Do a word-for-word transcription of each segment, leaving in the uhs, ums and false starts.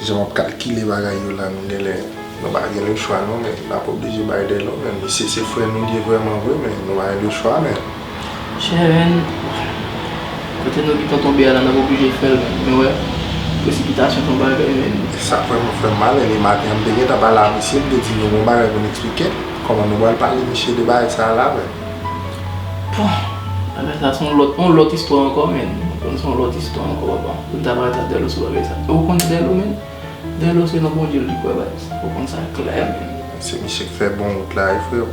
Jan m ap kalkile bagay yo la, nou genlè, nou pa gen lechwa non, men n ap oblije bay Dèlo, men misye se frè nou li ye vrèman vre, men nou pa gen lechwa, men. Chè, men, kote nou gentan tonbe a la, n ap oblije fè l, men, men wè, presipitasyon se yon bagay, men. Sa vrèman fè m mal, e maten an m te gentan pale a misye, m te di nou gon bagay pou n eksplike l, kòman nou pral pale misye de bagay sa a la, men. Bon, bagay sa se yon lòt, yon lòt istwa ankò, men. Ou konn se yon lòt istwa ankò, papa. Pou n ta pale sa Dèlo sou bagay sa. Ou konn Dèlo, men. Dèlo se nan Bondye li kwè, baz. Ou konn sa klè, men. Se misye k fè bon wout la, wi, freo.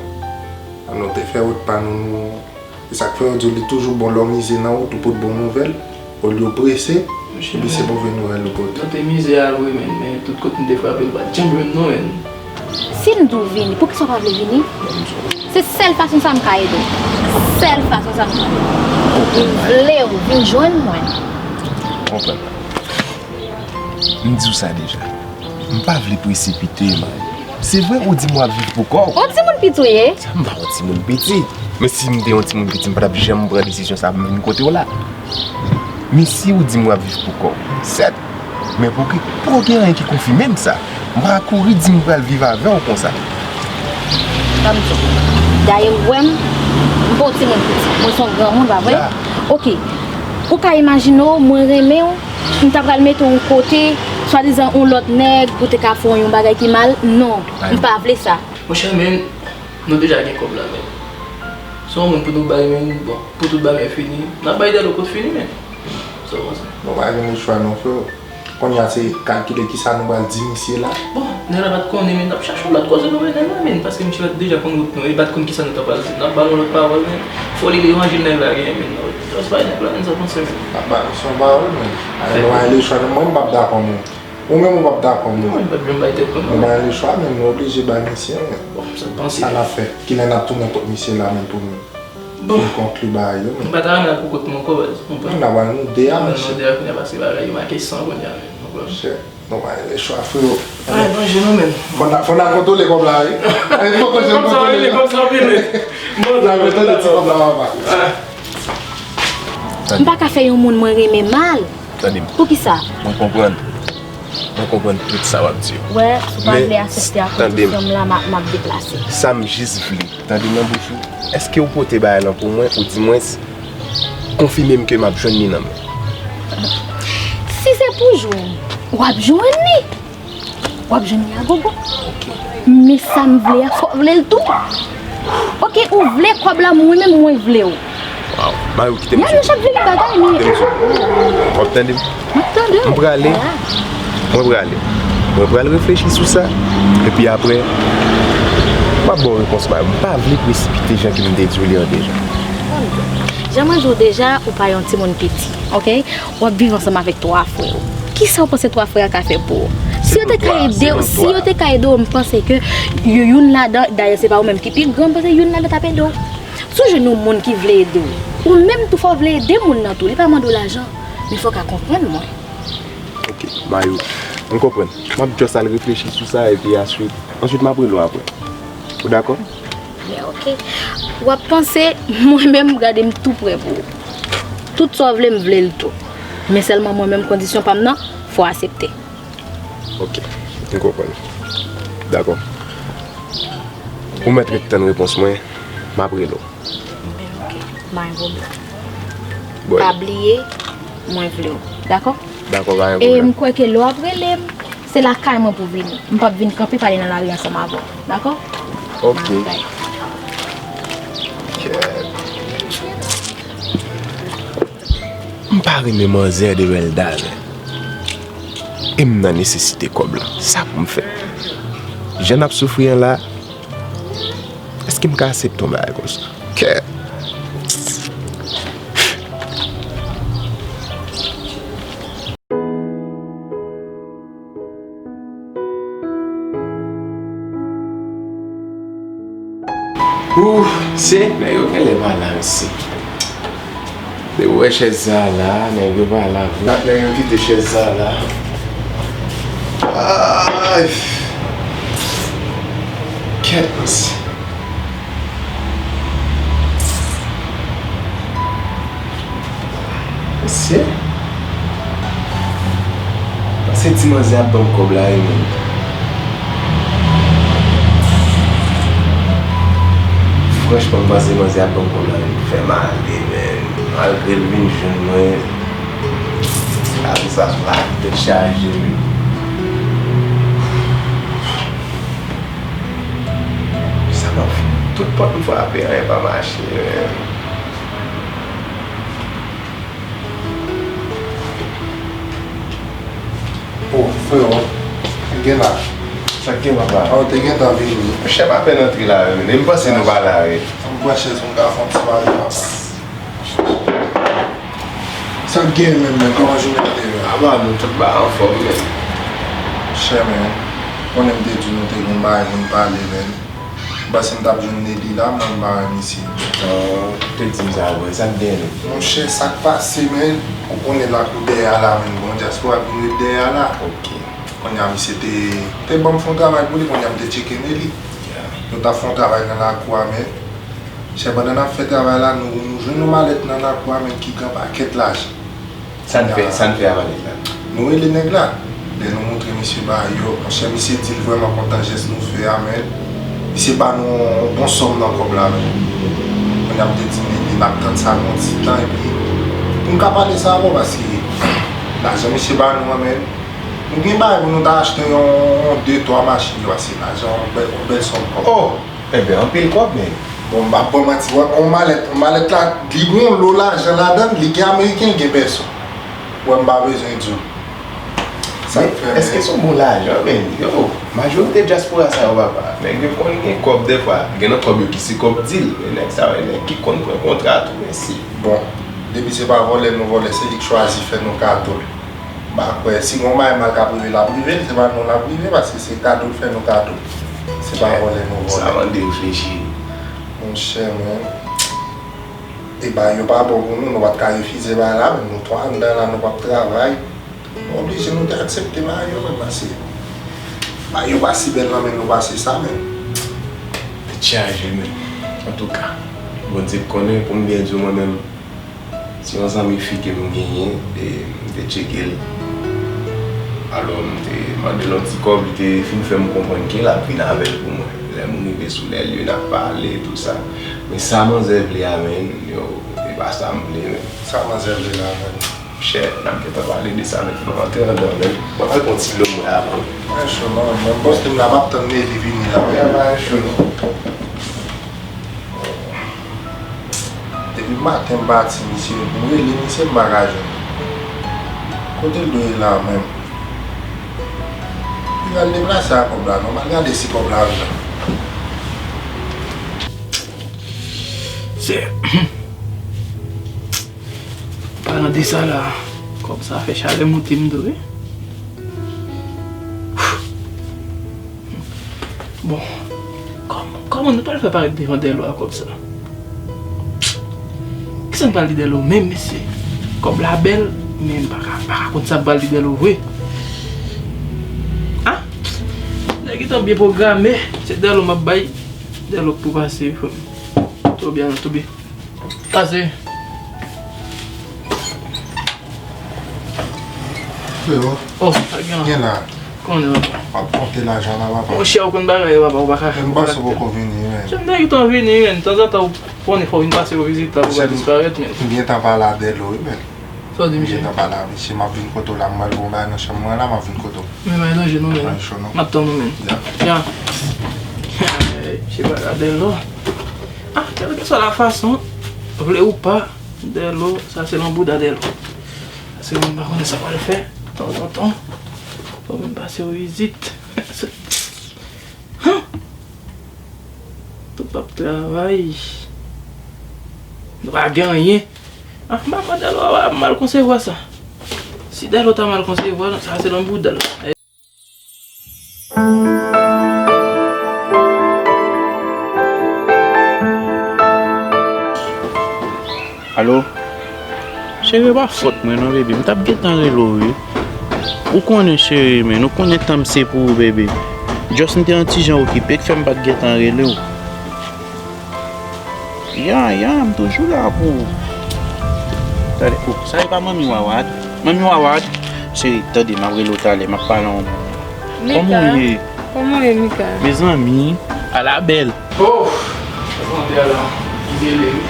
An nou te fè wout pa nou, nou. E sa k fè yo di w li toujou bon lè w mize nan wout ou pot bon nouvèl, olye w prese, epi se move nouvèl ou pote. Nou te mize a vre, men, men tout kote n te frape, nou pa t janm jwenn non, men. Si m di w vini, poukisa w pa vle vini? Se sèl fason sa m ka ede w. Sèl fason sa m ka ede w. M vle w vin jwenn mwen. Konprann. M di w sa deja. M pa vle presipite, Mayo. Se vre, ou di m w ap viv pou kò w. Yon timoun piti w ye? Sa m pa yon timoun piti. Men si m te yon timoun piti, m pa t ap janm pran desizyon sa a pou m vin kote w la. Men si ou di m w ap viv pou kò w, sèt. Men pou ki, poko gen anyen ki konfime m sa. M pa kouri di m pral viv avè w konsa. Ban m di w. Dayè, ou wè m, m pa yon timoun piti. Mwen se yon granmoun, pa vre? Ya. Oke. Ou ka imajine w, mwen renmen w, m ta pral mete w yon kote, swadizan yon lòt nèg, pou te ka fè w yon bagay ki mal. Non, m pa vle sa. Monchè, men, nou deja gen kòb la, men. Se yon moun pou nou bay, men, bon, pou tout bagay fini. N ap bay Dèlo kot fini, men. Sa w panse? Nou pa gen lechwa non, freo. Kounye a se kalkile kisa nou pral di misye la. Bon, nèg la pa t konnen, men n ap chache yon lòt koze pou mennen l la, men, paske misye pa t deja konn wout nou, li pa t konn kisa nou t ap pral di. N ap ba l yon lòt pawòl, men. Foli levanjil nèg la genyen, men. Just bay nèg la, men, sa w panse, men. N ap ba misye yon pawòl, men. Nou pa gen lechwa non, mwen m p ap dakò, men. Ou menm ou p ap dakò, men. Non, li pa t janm bay tèt nou, non. Nou pa gen lechwa, men nou oblije bay misye, men. Bon, sa w panse? Sa n ap fè? Kilè n ap tounen kot misye la, men, pou nou? Bon. Pou konkli bagay yo, men. M pa ta renmen al pou kont mwen ankò, baz. Konprann? N a pral nou de a, monchè. Nou de a kounye a, paske bagay yo make san kounye a, men. Konprann? Monchè, nou pa gen lechwa, freo. Ay, manje nou, men. Fò n a, fò n a kontwole kòb la, wi. Ay, fò kòb sa rele, kòb sa rele. Bon, n a kontwole ti kòb la, papa. M pa ka fè yon moun mwen renmen mal. Tande m. Poukisa? Mwen konprann. Mwen konprann tout sa w ap di yo. Wè, si w pa vle aksepte ak kondisyon m la, m ap, m ap deplase. Sa m jis vle, tande nan bouch ou, èske w pote bagay lan pou mwen, oudimwens, konfime m ke m ap jwenn li nan men w? Si se pou jwenn, w ap jwenn li. W ap jwenn li a gogo. Men sa m vle a, fò w vle l tou. Oke, ou vle kòb la, mwen menm mwen vle w. Waw, Mayo, kite m sou. Ya, nou chak vini bagay, men. Kite m sou. W ap tande m? M ap tande w. M prale. Mwen prale. Mwen pral reflechi sou sa. Epi apre, m ap ba w repons, Mayo. M pa vle presipite jan ke m te di w li an deja. Jan mwen di w deja, ou pa yon timoun piti, oke? W ap viv ansanm avèk twa frè w. Kisa w panse twa frè a ka fè pou ou? Si yo te ka ede w, si yo te ka ede w, m panse ke yo, youn ladan, dayè se pa ou menm ki pi gran, m panse youn ladan t ap ede w. Si w jwenn yon moun ki vle ede w, ou menm tou fò w vle ede moun nan tou, li pa mande w lajan, men fò w ka konprann mwen. Oke, Mayo, m konprann. M ap just al reflechi sou sa epi answit, answit m ap rele w apre. Ou dakò? Ya, oke. W ap panse, mwen menm, gade m tou prè pou ou. Tout sa w vle, m vle l tou. Men sèlman mwen menm, kondisyon pa m nan, fò w aksepte. Oke, m konprann. Dakò. Ou mèt ret tann repons mwen, m ap rele w. Oke, pa gen pwoblèm. Bon. Pa bliye, mwen vle w. Dakò? Dakò, pa gen pwoblèm. E m kwè ke lè w ap rele m, se lakay mwen pou w vini. M p ap vin kanpe pale nan lari ansanm avè w. Dakò? Oke. Bye. M pa renmen manzè de Welda, men. E m nan nesesite kòb la. Sa pou m fè? Jan n ap soufri an la, èske m ka aksepte yon bagay konsa? Kè. Ooh, se nèg yo genlè pa la, mesye. Depi w wè chèz sa a la, nèg yo pa la vre. Nèg yo kite chèz sa a la. Ay! Kèt, mesye. Mesye. Pa Se ti manzè ap ban m kòb la wi, menn. Franchman, m panse manzè ap ban m kòb la, menn. Fè m ale, menn. Malgre l vin jwenn mwen, sa, sa, sa, tèt chaje, menn. Sa m ap fè? Tout pòt m frape, anyen pa mache, menn. Oh, frewo, ki gen la? Sa k gen, papa? Ah, ou te gentan vini. Chèf apèn antre la, menn. E m panse nou pa la, wi. Ann pran chèz pou m ka fè yon ti pale, papa. Sa k gen menm, menn? Kòman jounen an te ye? Apa nou tout ba anfòm, menn. Chè, menn. Konnen m te di nou te gen yon bagay pou n pale, menn. M panse m t ap jwenn Nelly la, mwen m pa wè misye. Ou te di m sa vre, sa k gen menm? Monchè, sa k pase, menn? Ou konnen lakou dèyè a la, menn, gon dyaspora k vin ret dèyè a la. Ok. Kounye a, misye te, te ban m fè yon travay pou li, kounye a, m te tcheke Nelly. Yeah. Yo t ap fè yon travay nan lakou a, menn. Chè, pandan n ap fè travay la, nou, nou jwenn yon malèt nan lakou a, menn, ki gen pakèt lajan. Sa n fè, sa n fè a malèt la? Nou rele nèg la. Lè nou montre misye bagay yo, monchè, misye di l vrèman kontan jès nou fè a, menn. Misye ba nou yon bon sòm nan kòb la, menn. Kounye a m te di Nelly n ap tann sa yon ti tan, epi pou n ka pale sa avè w, paske lajan misye ba nou an, menn, nou gen bagay pou nou ta achte yon, yon de, twa machin yo, paske lajan yon bèl, yon bèl sòm kòb. Oh! Enben, anpil kòb, men. Bon, m p ap ba w manti, wè, yon malèt, yon malèt la, li gon lo lajan ladan l, li gen ameriken, li gen pèso. Wè, m pa bezwen di w. Sa k fè, men, èske se yon bon lajan, men? Yo, majorite dyaspora sa yo, papa, nèg yo konn gen kòb dèfwa, gen nan kòb yo ki se kòb dil, men nèg sa yo, nèg ki konn pran kontra tou, mèsi. Bon, depi se pa vòlè nou vòlè, se li k chwazi fè nou kado. M pa kwè, si gon bagay mal k ap rive l, ap rive l, se pa nou l ap rive, paske se kado l fè nou kado. Se pa vòlè nou vòlè. Sa mande reflechi. Monchè, men, e bagay yo pa bon pou nou, nou pa t ka refize bagay la, men nou twa anndan la, nou p ap travay. Nou oblije, nou te aksepte bagay yo, men, paske bagay yo pa si bèl nan men nou pase sa, men. Tèt chaje, men. Antouka, Bondye k konnen, pou m byen di w, mwen menm, se yon zanmi fi ke m genyen, e m te tcheke l. Alò, m te mande l yon ti kòb, li te fin fè m konprann ke l ap vin avè l pou mwen. Lè m rive sou lè l yo, n ap pale, tou sa. Men sa manzè vle a, menn, yo, e pa sa m vle, menn. Sa manzè vle la, menn? Chè, n ap gentan pale de sa, men fò n antre anndan, menn. Mwen pral pran ti dlo mwen avan. Mwen cho non, menn. Bòs li m la, m ap tann Nelly vini la, menn. Mwen pa cho non. Depi maten m pati, misye, m rele misye, m pa ka jwenn. Kote l dwe ye la menm? Li pral deplase a kòb la, non? M al gade si kòb la rive. Se, palan de sa la, kòb sa fè chalè moute m tou, wi. Bon, kòm-, kòman nou pral fè parèt devan Dèlo a kòb sa? Kisa n pral di Dèlo menm, mesye? Kòb la bèl, men m pa ka, pa ka konn sa m pral di Dèlo vre. Ah! Nèg gentan byen pwograme, se Dèlo m ap bay. Dèlo k pou pase, frè m. Tou byen, tou byen. Pase. Frero, oh, sa gen la? Gen la. Konnen, papa. W ap konte lajan la, papa. Monchè, ou konn bagay yo, papa, ou pa ka. Men m panse w poko vini, men. Jan m te gentan vini, men. Tanzantan, ou konnen fò w vin pase yon vizit la pou w pa disparèt, men. M gentan pale a Dèlo, wi, men. Sa w di, misye? M gentan pale a misye, m ap vin kote w la, m pral gon bagay nan chanm mwen la, m ap vin kote w. Men pa gen danje, non, men. Pa cho, non. M ap tann ou, men. Ya. Ya. Misye pale a Dèlo. Ah, kèlkeswa la fason, vle ou pa, Dèlo, sa se nan bouda Dèlo. Paske moun pa konnen sa pral fè, tanzantan, fò moun pase yon vizit. Huh? Tout p ap travay. Nou pa gen anyen. Ah, m pa kwè Dèlo a mal konsevwa sa. Si Dèlo ta mal konsevwa, sa se nan bouda l. Alo? Cheri, e pa fòt mwen non, bebe. M t ap gentan rele w, wi. Ou konnen, cheri, men ou konnen tan m se pou ou, bebe. Just m te yon ti jan okipe, k fè m pa t gentan rele w. Ya, ya, m toujou la pou ou. Tande, oh, sa e pa manmi Wawad? Manmi Wawad? Cheri, tande, m ap rele w talè, m ap pale a yon moun. Mika. Kòman w ye? Kòman w ye, Mika? Mezanmi, ala bèl. Oh! Tande a la, ki rele wi.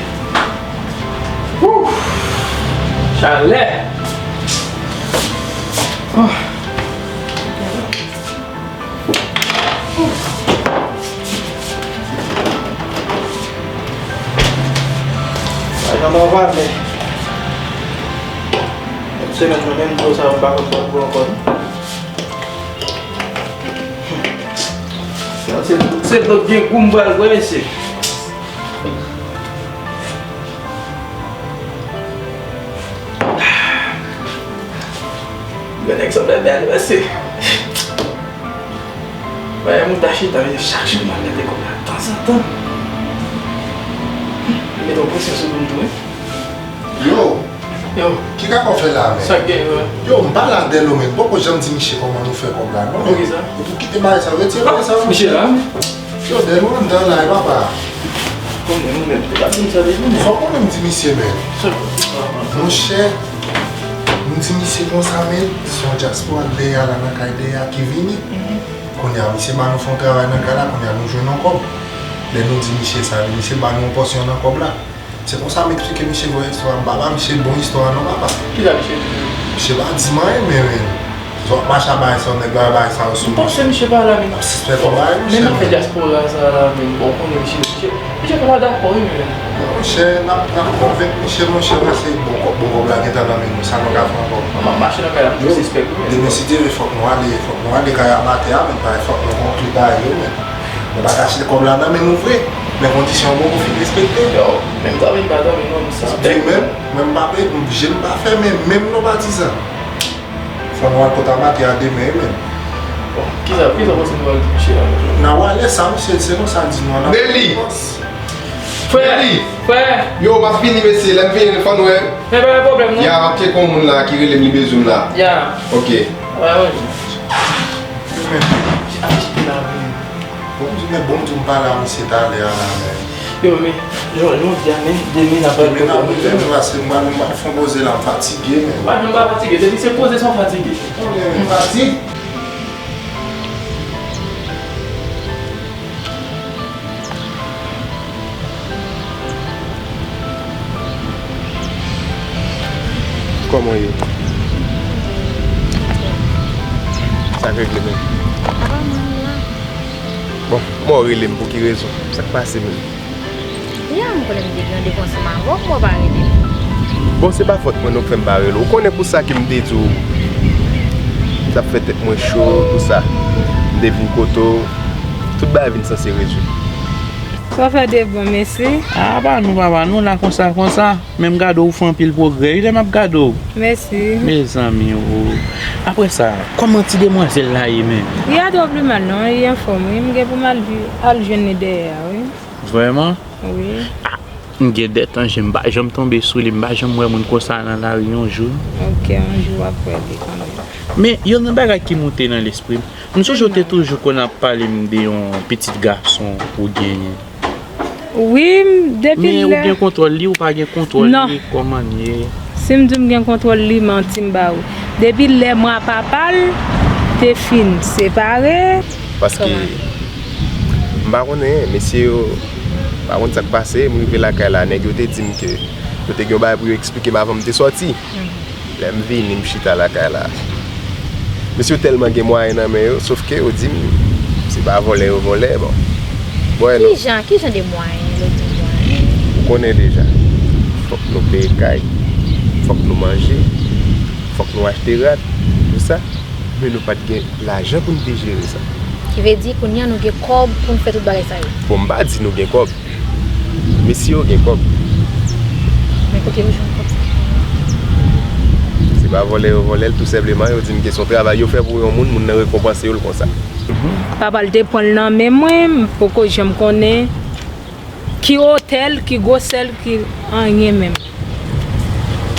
Woo! Chalè! Oh! Pa janm anvwaze. Yon semèn mwen menm dlo sa, m pa konn bwè dlo ankò non. Se, se dlo k gen gou m pral bwè, mesye. Men nèg sanble bèl, mesye. Bagay moun ta chita, men chak jou m al mete kòb la tanzantan. Li mete yon presyon sou do m tou, wi. Yo! Yo! Ki kaka w fè la, men? Sa k gen, wi? Yo, m pale a Dèlo, men m poko janm di misye kòman nou fè kòb la, non, men. Poukisa? Epi w kite bagay sa, retire bagay sa, misye la, men. Yo, Dèlo anndan la, e papa. Konnen nou menm, ou pa di m sa deja, men. Fòk ou menm di misye, men. Sa. Monchè, m di misye konsa, men, se yon dyaspora dèyè a la nan kay dèyè a ki vini. Kounye a, misye ba nou fè yon travay nan kay la, kounye a nou jwenn yon kòb. Lè nou di misye sa, misye ba nou yon pòsyon nan kòb la. Se konsa m eksplike misye vrè istwa a. M pa ba misye bon istwa a non, papa. Kisa misye di? Misye pa di m anyen, men, men. Si w ap mache a bagay sa, nèg yo a bagay sa yo sou misye. M panse misye pa la, men. Ap sispèk yon bagay, monchè, men. Men nan fè dyaspora sa la, men. Bon, ou konnen misye, misye, misye pa dakò, wi, men. Monchè, n ap, n ap konvenk misye, monchè, wè se bon kòb, bon kòb la gentan nan men nou, sa nou ka fè ankò? M ap mache nan kay la, m tou sispèk, wi, men. Demen, si Dye vle, fòk nou ale, fòk nou ale kay amatè a, men, fòk nou konkli bagay yo, men. Nou pa ka chita kòb la nan men nou vre, men kondisyon an poko fin respekte. Yo, menm travay m pa travay non, m sispèk. Di menm, mwen m pa pe, je m pa fèmen, menm non patizan. Fò nou al kot amatè a demen, wi, menm. Bon, kisa, kisa w panse nou pral di misye la? N a wale sa, misye, se konsa l di nou an. Nelly! Frè! Nelly! Frè! Yo, m ap vini, mesye, lè m vini, fò n wè. Men pa gen pwoblèm, non. Ya, m ap tcheke yon moun la ki rele m, li bezwen m la. Ya. Ok. Wi, wi. Yo, men. Ap chita la, wi. Bon, di, men bon, di m pale a misye talè a la, men. Yo, men, jan, jan w di a, men, demen n ap al. Demen n ap rive, men, paske m pral, m pral fè yon poze la, m fatige, men. Pa janm pa fatige, depi se poze san fatige. Konnen, men, fatig. Kòman w ye? Sa k regle menm? Apa mwen la. Bon, kòman w rele m pou ki rezon? Sa k pase menm? Ya, m konnen m te gen randevou ansanm avè w, kòman w pa rele m? Bon, se pa fòt mwen non k fè m pa rele w. Ou konnen pou sa ke m te di w, m t ap fè tèt mwen cho, tou sa. M te vin kote w, tout bagay vin sanse rezoud. Sa w fè de bon, mesye? A, pa nou, papa, nou la konsa, konsa. Men m gade w, ou fè anpil pwogrè, wi, lè m ap gade w. Mèsi. Mezanmi, o. Apre sa, kòman ti demwazèl la ye menm? Li pa twò pi mal, non, li anfòm, wi. M gen pou m al, al jwenn li dèyè a, wi. Vrèman? Wi. A, m gen dètan, je m pa janm tonbe sou li, m pa janm wè moun konsa nan lari yon jou. Ok, yon jou w ap wè li kanmenm. Men, youn nan bagay ki moute nan lespri m, m sonje w te toujou konn ap pale m de yon pitit gason ou genyen. Wi, m, depi lè. Men ou gen kontwòl li, ou pa gen kontwòl li, kòman l ye? Si m di w m gen kontwòl li, manti m ba ou. Depi lè mwen a papa l te fin separe. Paske m pa konnen, mesye yo, m pa konn sa k pase, m rive lakay la, nèg yo te di m ke yo te gen yon bagay pou yo eksplike m avan m te sòti. Lè m vini, m chita lakay la. Mesye yo tèlman gen mwayen nan men yo, sof ke yo di m, se pa vòlè yo vòlè, bon. Bon, e non. Kijan, kijan de mwayen yo di mwayen? Ou konnen deja. Fòk nou peye kay, fòk nou manje, fòk nou achte rad, tou sa. Men nou pa t gen lajan pou n te jere sa. Ki vle di, kounye a nou gen kòb pou n fè tout bagay sa yo. Bon, m pa di nou gen kòb. Mesye yo gen kòb. Men kote yo jwenn kòb sa? Se pa vòlè yo vòlè l, tou senpleman. Yo di m ke se yon travay yo fè pou yon moun, moun nan rekonpanse yo l konsa. Papa l te pran l nan men mwen, m poko janm konnen ki wotè l, ki gwosè l, ki anyen menm.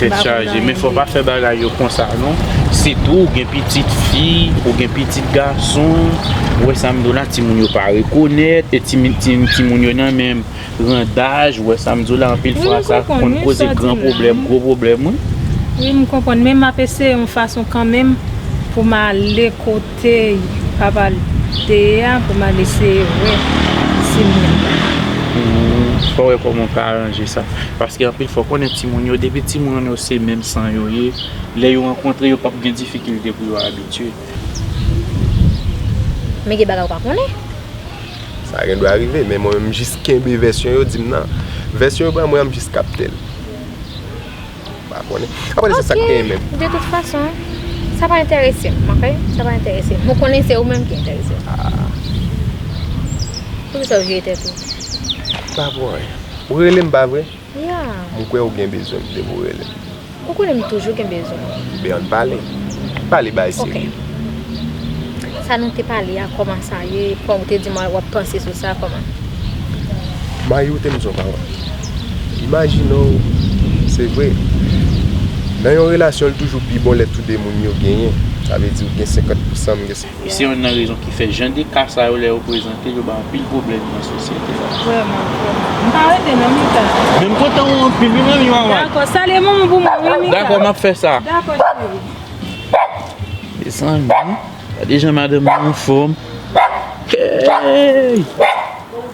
Tèt chaje, men fò w pa fè bagay yo konsa non. Sitou ou gen pitit fi, ou gen pitit gason, ou wè sa m di w la, timoun yo pa rekonèt, e timi-, ti-, timoun yo nan menm randaj, ou wè sa m di w la, anpil fwa sa konn koze gran pwoblèm, gwo pwoblèm, wi. Wi, m konprann, men m ap eseye yon fason kanmenm pou m ale kote papa l te ye a, pou m al eseye wè si m menm. Hmm, fò w wè kòman w ka aranje sa. Paske anpil fwa, w konnen timoun yo, depi timoun yo se menm san yo ye, lè yo rankontre, yo p ap gen difikilte pou yo abitye. Men gen bagay ou pa konnen. Sa gen dwa rive, men mwen menm jis kenbe vèsyon yo di m nan. Vèsyon yo ban mwen an, m jis kapte l. M pa konnen. Apa se sa k genyen menm? De tout fason, sa pa enterese m, ok? Sa pa enterese m. Mwen konnen se ou menm ki enterese m. Ah. Poukisa w jere tèt ou? Pa pou anyen. Ou rele m, pa vre? Ya. M kwè ou gen bezwen m, depi ou rele m. Ou konnen m toujou gen bezwen w. Ben, ann pale. Pale bagay serye. Ok. Sa nou te pale a, kòman sa ye? Kòman ou te di m w ap panse sou sa, kòman? Mayi, ou te m di yon pawòl. Imajine w, se vre, nan yon relasyon, li toujou pi bon lè tou de moun yo genyen. Sa vle di ou gen senkant pousan, m gen senkant pousan. E se youn nan rezon ki fè jan de ka sa yo, lè yo prezante, yo bay anpil pwoblèm nan sosyete a. Vrèman, vrèman. M pa rete non, Mika. Men m kontan w anpil, wi, manmi, manman. Dakò, salye manman pou mwen, wi, Mika. Dakò, m ap fè sa. Dakò, cheri. Mezanmi, gade jan madanm nan anfòm. Hey!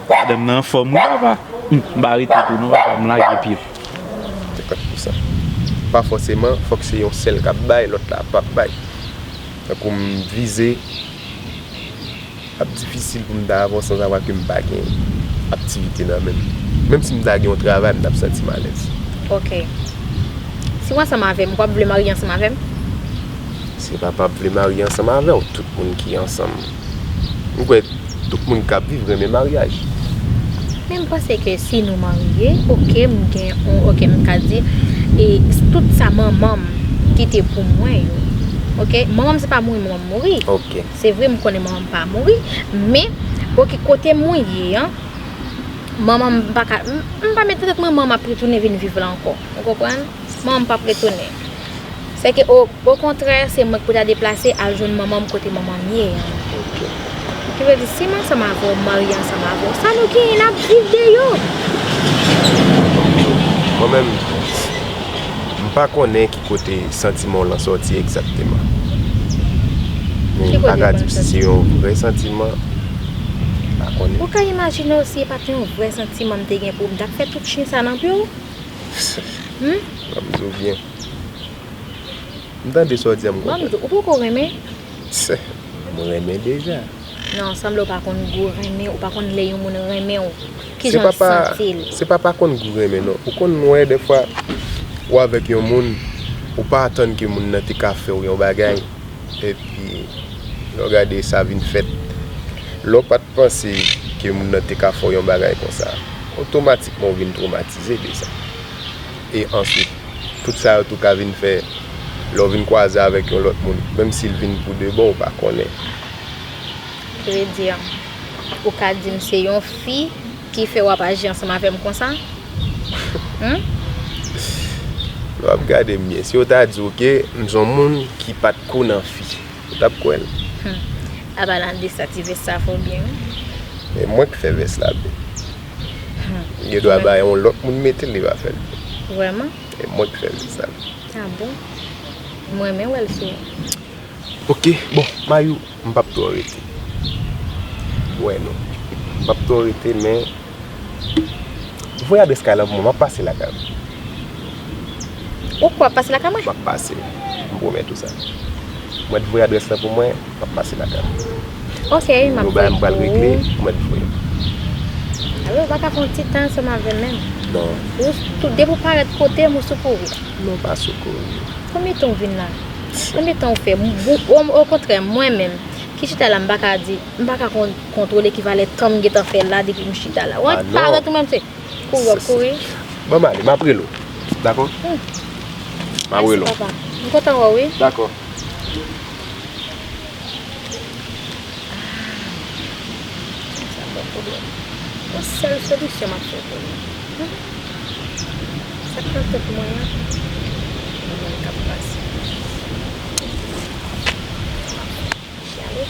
Madanm nan anfòm, wi, papa. Hmm, m pa rete tou, non, papa, m lage pye. Senkant pousan. Pa fòseman, fòk se yon sèl k ap bay, lòt la p ap bay. Tankou m vize, ap difisil pou m ta avanse sansavwa ke m pa gen aktivite nan men m. Menm si m ta gen yon travay, m t ap santi m alèz. Ok. Si w ansanm avè m, w p ap vle marye ansanm avè m? Se pa p ap vle marye ansanm avè w, tout moun ki ansanm. M kwè tout moun k ap viv renmen maryaj. Men m panse ke si nou marye, ok, m gen yon, ok, m ka di, e, tout sa manman m kite pou mwen yo. Ok, manman m se pa mouri, manman m mouri. Ok. Se vre, m konnen manman m pa mouri, men, ok, kote mwen ye an, manman m pa ka, m, m pa met nan tèt mwen manman m ap retounen vin viv la ankò. Ou konprann? Manman m p ap retounen. Sèke, o, okontrè, se mwen ki pou ta deplase al jwenn manman m kote manman m ye an. Ok. Ki vle di, si m ansanm avè w, m marye ansanm avè w, sa nou genyen n ap viv de yo? Mwen menm, m pa konnen ki kote santiman w lan sòti egzakteman. Men m pa ka di w si se yon vrè santiman, m pa konnen. Ou ka imajine w si e pa t yon vrè santiman m te gen pou w, m t ap fè tout chen sa nan pye w? Hmm? Ban m di w byen. M tande sa w di a, m konprann. Ban m di w, ou poko renmen? M renmen deja. Non, sanble w pa konn gou renmen, ou pa konn lè yon moun renmen w. Kijan l santi l? Se pa pa konn gou renmen, non. Ou konn wè dèfwa, ou avèk yon moun, ou pa atann ke moun nan te ka fè w yon bagay. Epi, lè w gade sa vin fèt, lè w pa t panse ke moun nan te ka fè w yon bagay konsa, otomatikman w vin twomatize de sa. E answit, tout sa yo tou ka vin fè, lè w vin kwaze avèk yon lòt moun, menm si l vin pou de bon, ou pa konnen. Ki vle di, ou ka di m se yon fi ki fè w ap aji ansanm avè m konsa? Hmm? Lè w ap gade m byen, si yo ta di w ke m se yon moun ki pa t ko nan fi, ou t ap kwè l? Hmm. Apa nan de sa ti vès sa fè w byen, wi. E mwen k fè vès la byen. Hmm. Gen dwa bay yon lòt moun mete l, li va fè l byen. Vrèman? E mwen k fè vès la byen. Ah bon? M renmen wè l sou ou. Ok, bon, Mayou, m p ap twò rete. Wè non. M p ap twò rete, men voye adrès kay la pou mwen, m ap pase lakay ou. Ou kwè w ap pase lakay mwen? M ap pase. M pwomèt ou sa. Mwen t voye adrès la pou mwen, m ap pase lakay ou. Ok, m ap voye pou ou. Yon bagay m pral regle, mwen t voye. Alò, ou pa ka fè yon ti tan ansanm avè m menm? Non. Ou, tout, depi w parèt kote m, ou sou kouri. Non, pa sou kouri. Konbyen tan w vin la? Konbyen tan w fè? M, ou, ou, okontrè, mwen menm, ki chita la, m pa ka di, m pa ka kon-, kontwole ki valè tan m gentan fè la depi m chita la. Ou parèt ou menm, se kouri w ap kouri. Ban m ale, m ap rele w. Dakò? Hmm. M ap rele w. Mèsi, papa. M kontan wè w, wi. Dakò. Ah, sa pa pwoblèm. Yon sèl solisyon m ap fè pou nou. Hmm. Sa k nan tèt mwen an, mwen menm k ap pase. M ap fè ale.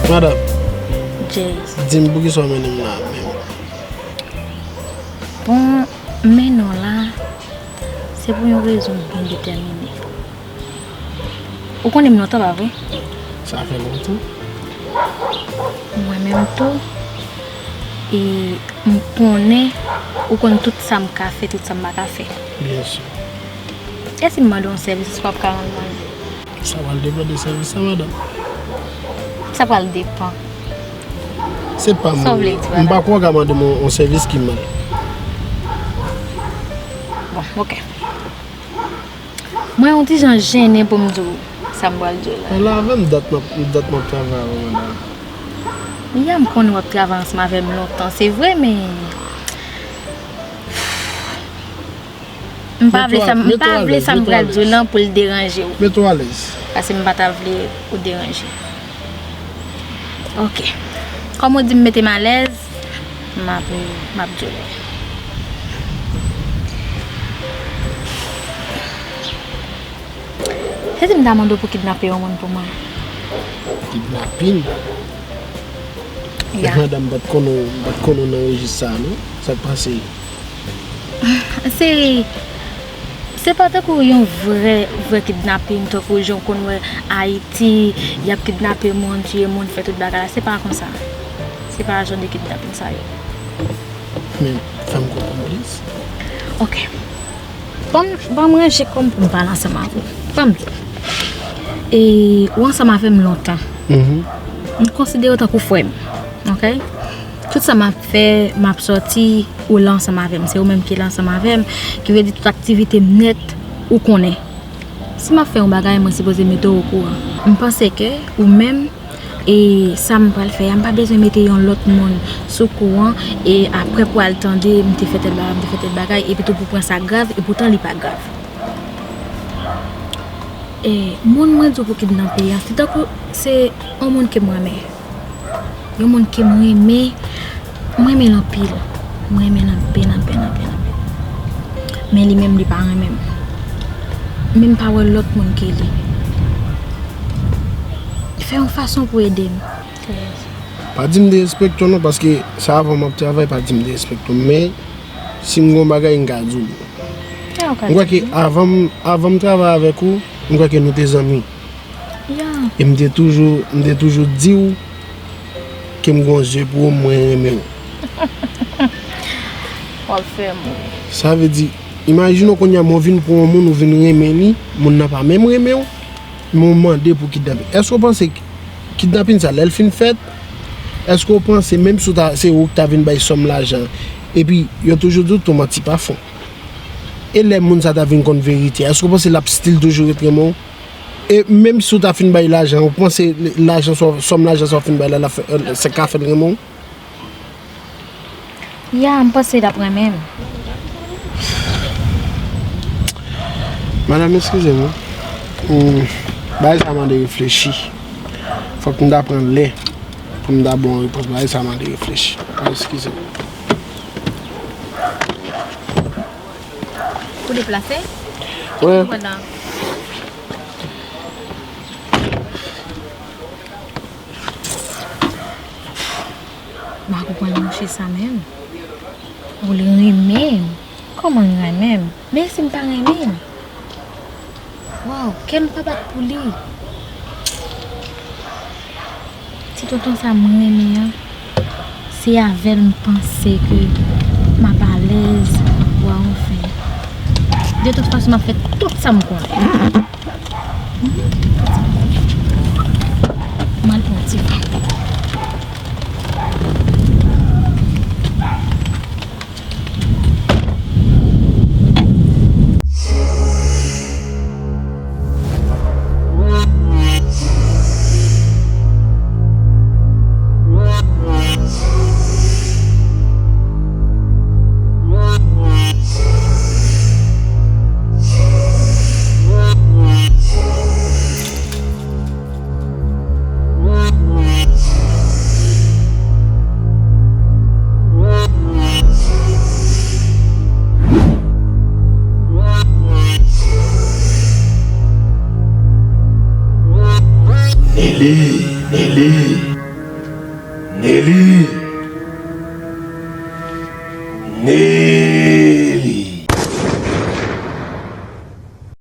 Madanm, Jazz. Di m poukisa w mennen m la menm? Bon, m mennen w la, se pou yon rezon byen detèmine. Ou konnen m lontan, pa vre? Sa fè lontan. Mwen menm tou, e m konnen ou konn tout sa m ka fè, tout sa m pa ka fè. Byen si. E si m mande w yon sèvis, èske w ap ka rann mwen l? Sa pral depann de sèvis la, madanm. Sa pral depann. Se pa Sa w vle mwen. di, M pa madanm? kwè w ka mande m yon sèvis ki mal. Bon, ok. Mwen yon ti jan jennen pou m di w sa m pral di w la. Pale avè m, dat m ap, dat m ap travay avè w, madanm. Ya, m konnen w ap travay ansanm avè m lontan, se vre, men m pa vle sa, m pa vle sa m pral di w lan pou l deranje w. Mete w alèz. Paske m pa ta vle ou deranje. Ok. Kòm ou di m mete m alèz, m ap, m ap di w. Se si m ta mande w pou kidnape yon moun pou mwen? Kidnapin? Ya. Madanm, m pa t konnen w, m pa t konnen w nan rejis sa a, non? Sa k pase? Se, se pa tankou yon vrè, vrè kidnapin, tankou jan w konn wè Ayiti, y ap kidnape moun, tiye moun, fè tout bagay la. Se pa konsa. Se pa jan de kidnapin sa yo. Men, fè m konprann plis. Ok. Ban m, ban m ranje kò m pou m pale ansanm avè w. Ban m di w. E, ou ansanm avè m lontan. M konsidere w tankou frè m. Ok? Tout sa m ap fè, m ap sòti, ou la ansanm avè m. Se ou menm ki la ansanm avè m. Ki vle di tout aktivite m nèt, ou konnen. Si m ap fè yon bagay, mwen sipoze mete w okouran. M panse ke ou menm, e sa m pral fè a, m pa bezwen mete yon lòt moun sou kou an, e apre pou al tande, m te fè tèl bagay, m te fè tèl bagay, epi tou pou pran sa grav, e poutan li pa grav. E moun mwen di w pou kidnape a, se tankou se yon moun ke m renmen. Yon moun ke m renmen, m renmen l anpil. M renmen l anpil, anpil, anpil, anpil. Men li menm, li pa renmen m. Men m pa wè lòt moun ke li. Fè yon fason pou ede m. Pa di m derespekte w non, paske se avè w m ap travay, pa di m derespekte w. Men, si m gen yon bagay, m ka di w li. M kwè ke avan m, avan m travay avèk ou, m kwè ke nou te zanmi. Ya. E m te toujou, m te toujou di w ke m gen yon zye pou ou, mwen renmen w. W ap fè m ri. Sa vle di, imajine w kounye a, mwen vin pran yon moun, ou vin renmen li, moun nan pa menm renmen w, men w mande pou kidnapin. Èske w panse kidnapin sa, lè l fin fèt, èske w panse, menm si w ta, se ou ki ta vin bay sòm lajan, epi yo toujou di w tou manti pa fon. E lè moun sa ta vin konn verite a, èske w panse l ap still toujou ret renmen w? E menm si w ta fin bay lajan, ou panse lajan sa, sòm lajan sa w fin bay la, l ap fè, sa ka fè l renmen w? Ya, m panse l ap renmen m. Madanm, eskize m, wi. Hmm, bagay sa mande reflechi. Fòk m ta pran lè pou m ta ba w yon repons. Bagay sa mande reflechi. Eskize m. Ou deplase? Wi. Wala. M pa konprann mouche sa menm. Ou li renmen m. Kòman l renmen m? Men si m pa renmen l? Waw, kè m pa bat pou li. Ti tonton sa m renmen an, se avè l m panse ke m ap alèz. Waw, anfen. De tout fason, m ap fè tout sa m konnen. M al pran ti van. Nele, Nele. Nelly,